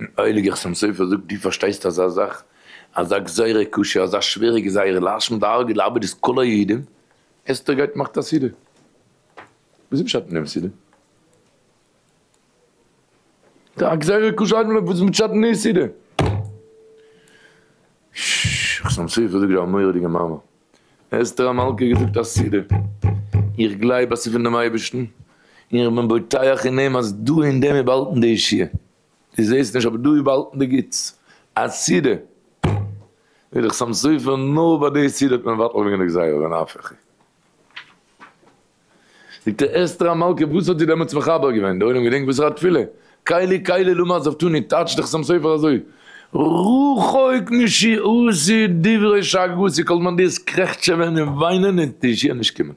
און הייליגער חתם סופר זאגט דו פארשטייסט אזא זאך, אזא גזירה קשה, אזא שווערע גזירה להשמיד להרוג ולאבד את כל היהודים, אסתר גייט מאכט א סעודה. וואס איז פשט אין דעם סעודה? א גזירה קשה הייבט מען אויף, וואס איז פשט אין די סעודה? חתם סופר זאגט דא א מורא'דיגע מאמר. אסתר המלכה געזאגט א סעודה, איך גלייב אז ס'איז פון דעם אייבערשטן, און איך בין בוטח אין אים אז דא אין דעם איז באהאלטן די ישועה, דו זעסט נישט אבער דא איז באהאלטן די גוטס, א סעודה, זאגט דער חתם סופר, נאר ביי די סעודה האט מען מבטל געווען די גזירה, ונהפוך הוא. זאגט ער אסתר המלכה וואס האט זי דעמאלטס מחבר געווען, דער עולם געדענקט וואסערע תפילה, קלי קלי למה עזבתני, טייטשט דער חתם סופר אזוי, רחוק מישועתי דברי שאגתי, כל זמן דו וועסט קרעכטשעווען און וויינען וועט די ישועה נישט קומען,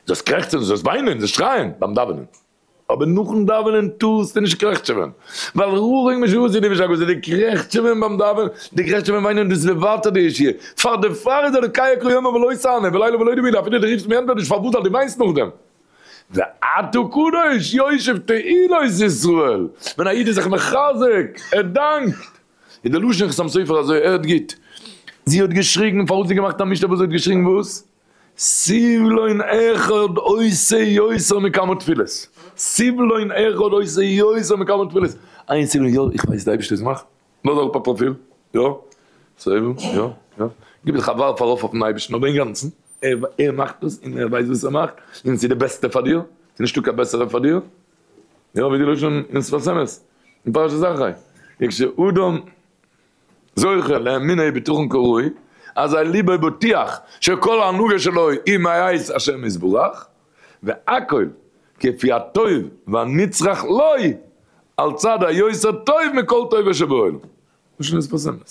זאלסט קרעכצען, זאלסט וויינען, זאלסט שרייען ביים דאווענען. אבער נאכן דאווענען טארסטו נישט קרעכטשעווען, ווייל רחוק מישועתי דברי שאגתי, די קרעכטשעווען ביים דאווענען, די קרעכטשעווען וויינען דאס איז מבטל די ישועה, פאר דערפאר איז אלוקי אקרא יומם ולא תענה, ולילה ולא דומי', אפילו די רופסט מיר ענטפערט נישט פארוואס ווייל די וויינסט נאכדעם. ואתה קדוש יושב תהילות ישראל, ווען א איד איז זיך מחזק, ער דאנקט, איז די לשון חתם סופר אזוי, הערט גוט, זי האט געשריגן, פארוואס האט זי געמאכט א משתה וואס זי האט געשריגן וואס? סבלון אחד עושה יותר מכמה תפילות, סבלון אחד עושה יותר מכמה תפילות, איין סבלון, יא איך ווייס די אייבערשטער איז מאכט, לאז אראפ א פראפיל, יא, סבלון, יא, יא, גיב זיך א ווארף ארויף אויפן אייבערשטן אבער אינגאנצן, ער ער מאכט עס און ער ווייסט וואס ער מאכט, און עס איז די בעסטע פאר דיר, ס'איז נישטא קיין בעסערע פאר דיר, יא ווי די לשון אין שפת אמת, אין פרשת אחרי, וכשאדם זוכה לאמונה ובטחון כראוי, אזי ליבו בוטח שכל הנהגה שלו היא מאת השם יתברך, והכל כפי הטוב והנצרך לו, על צד היותר טוב מכל טובה שבעולם. לשון שפת אמת.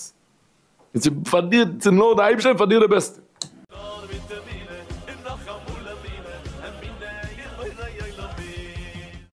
און ס'איז פאר דיר, ס'איז נאר די אייבערשטער און פאר דיר די בעסטע.